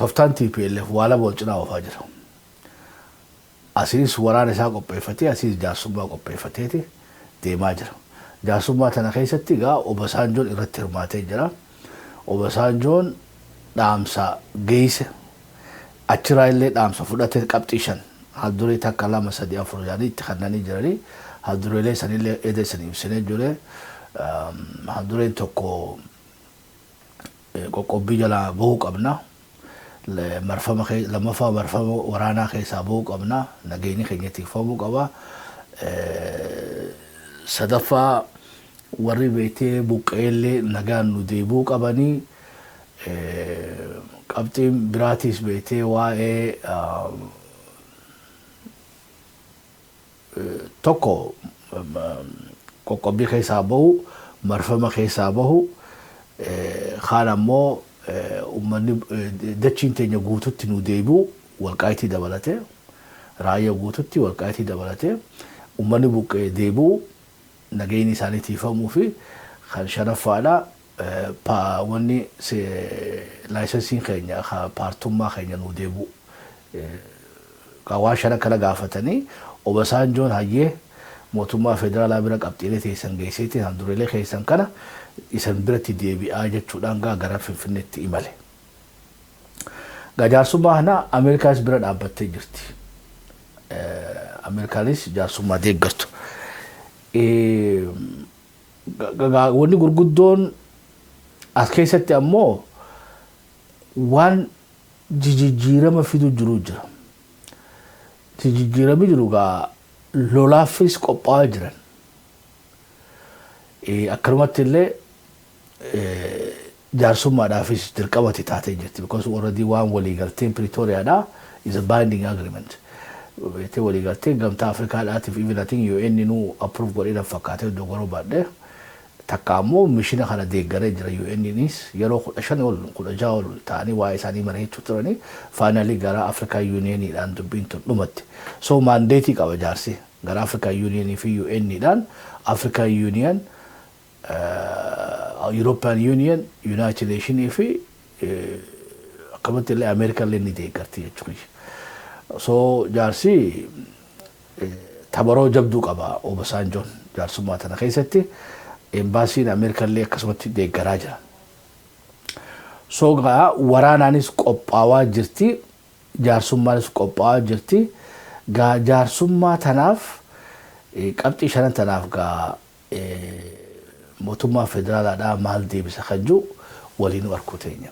Toftaan TPLF waa lama wal cinaa oofaa jira. Asiis waraana isaa qopheeffatee, asiis jaarsummaa qopheeffateeti deemaa jira. Jaarsummaa tana keessatti egaa Obasaanjoon irratti hirmaatee jira. Obasaanjoon dhaamsa geesse, achiraa illee dhaamsa fudhate. Qabxii shan, haalduree takka, lama, sadi, afur jedhanii itti kennanii jiranii. Haaldureelee sanillee eda isin ibsinee jire. Haaldureen tokko, qoqqobbii jalaa bahuu qabna. Marfama lammaffaa, marfama waraanaa keessaa bahuu qabna. Nageenyi keenya tikfamuu qaba. Sadaffaa, warri beektee buqqeellee nagaan nu deebi'uu qabanii. Qabxiin biraatiis beektee waa'ee tokko qoqqobbii keessaa bahu, marfama keessaa bahu, kaan ammoo uummanni dachiin teenya guututti nu deebi'u, Walqaayitii dabalatee, Raayyaa guututti, Walqaayitii dabalatee, uummanni buqqee deebi'u, nageenyi isaanii tiifamuu fi kan shanaffaadha, wanni laayisensiin keenya paartummaa keenya nu deebi'u. Waan shanan kana gaafatanii, Obasaanjoon hayyee, mootummaa federaalaa bira qabxiilee teessan geesseetiin handureelee keessan kana isan biratti deebi'aa jechuudhaan gaa gara Finfinneetti imale. Gaa jaarsummaa kana Ameerikaanis bira dhaabbattee jirti. Ameerikaanis jaarsummaa deeggartu. Wanni gurguddoon as keessatti ammoo waan jijjiirama fidu jiru jira. Jijjiirami jiru gaa lolaafis qophaa'aa jiran. Akkanumatti illee jaarsummaadhaafis dirqamatti taatee jirti. Because already waan waliigalteen Pretooriyaadhaa is a binding agreement. Beektee, waliigalteen Gamtaa Afrikaadhaatiif, even I think UN nu approve godhee na fakkaatee, dogoroo baadhee. Takka ammoo mission kana deeggaree jira. UNnis yeroo 15 ol, 16 ol ta'anii waa'ee isaanii mari'achuu turanii, finally gara African Unioniidhaan dubbiin tun dhumatti. So mandate qaba jaarsi gara African Unionii fi UNidhaan, African Union, European Union, United Nationii fi akkamatti illee Ameerikaa illee ni deeggarti jechuudha. So jaarsi tabaroo jabduu qaba Obasanjoon jaarsummaa tana keessatti. Embaasiin Ameerikaa illee akkasumatti deeggaraa jira. So gaa waraanaanis qophaawaa jirti, jaarsummaanis qophaawaa jirti. Gaa jaarsummaa tanaaf, qabxii shanan tanaaf gaa mootummaa federaalaadhaa maal deebisa kan jiru waliin arguu teenya.